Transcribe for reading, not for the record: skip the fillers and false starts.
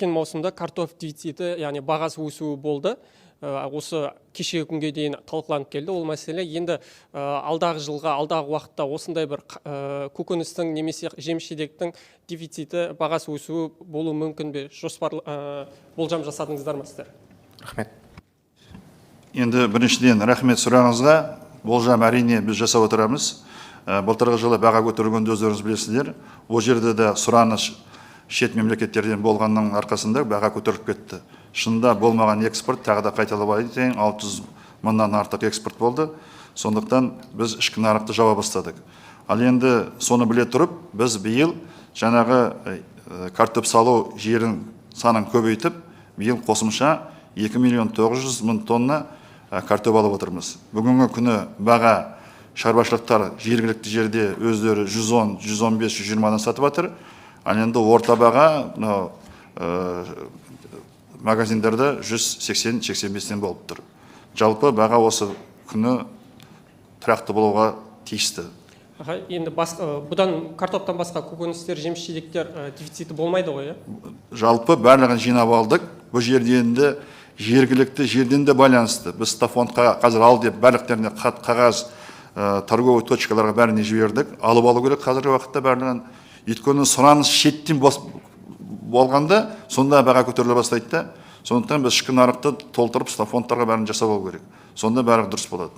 Өткен маусымда картоп дефициті, яғни бағасы өсуі болды. Осы кешегі күнге дейін талқыланып келді ол мәселе. Енді алдағы жылға, алдағы уақытта осындай бір көкөністің немесе жеміс жидектің дефициті, бағасы өсуі болуы мүмкін бе? Жоспар, болжам жасадыңыздар ма сіздер? Рахмет. Енді біріншіден, рахмет сұрағыңызға. Болжам, әрине, біз жасап отырамыз. Былтырғы жылы баға көтерілгенде, өздеріңіз білесіздер, ол жерде де сұраныс шет мемлекеттерден болғанның арқасында баға көтеріліп кетті. Шынында болмаған экспорт, тағы да қайталап айтайын, 600 мыңнан артық экспорт болды. Сондықтан біз ішкі нарықты жаба бастадық. Ал енді соны біле тұрып, біз биыл жаңағы картоп салу жерін санын көбейтіп, биыл қосымша 2 миллион 900 мың тонна картоп алып отырмыз. Бүгінгі күні баға шаруашылықтар жергілікті жерде өздері 110, 115, 120-дан сатып жатыр. Ал енді орта баға мынау магазиндерде 180, 85-тен болып тұр. Жалпы баға осы күні тұрақты болуға тиісті. Аха, енді басқа, бұдан, картоптан басқа көкөністер, жеміс жидектер дефициті болмайды ғой, иә? Жалпы барлығын жинап алдық. Бұл жерде енді жергілікті жерден де байланысты. Біз Стабфондқа қазір ал деп барлықтарына хат, қағаз, торговый точкаларға бәріне жібердік. Алып алу керек қазіргі уақытта барлығын. Өйткені сұраныс шеттен болғанда, сонда баға көтеріле бастайды да. Сондықтан біз ішкі нарықты толтырып, Стабфондтарға бәрін жасап алу керек. Сонда бәрі дұрыс болады.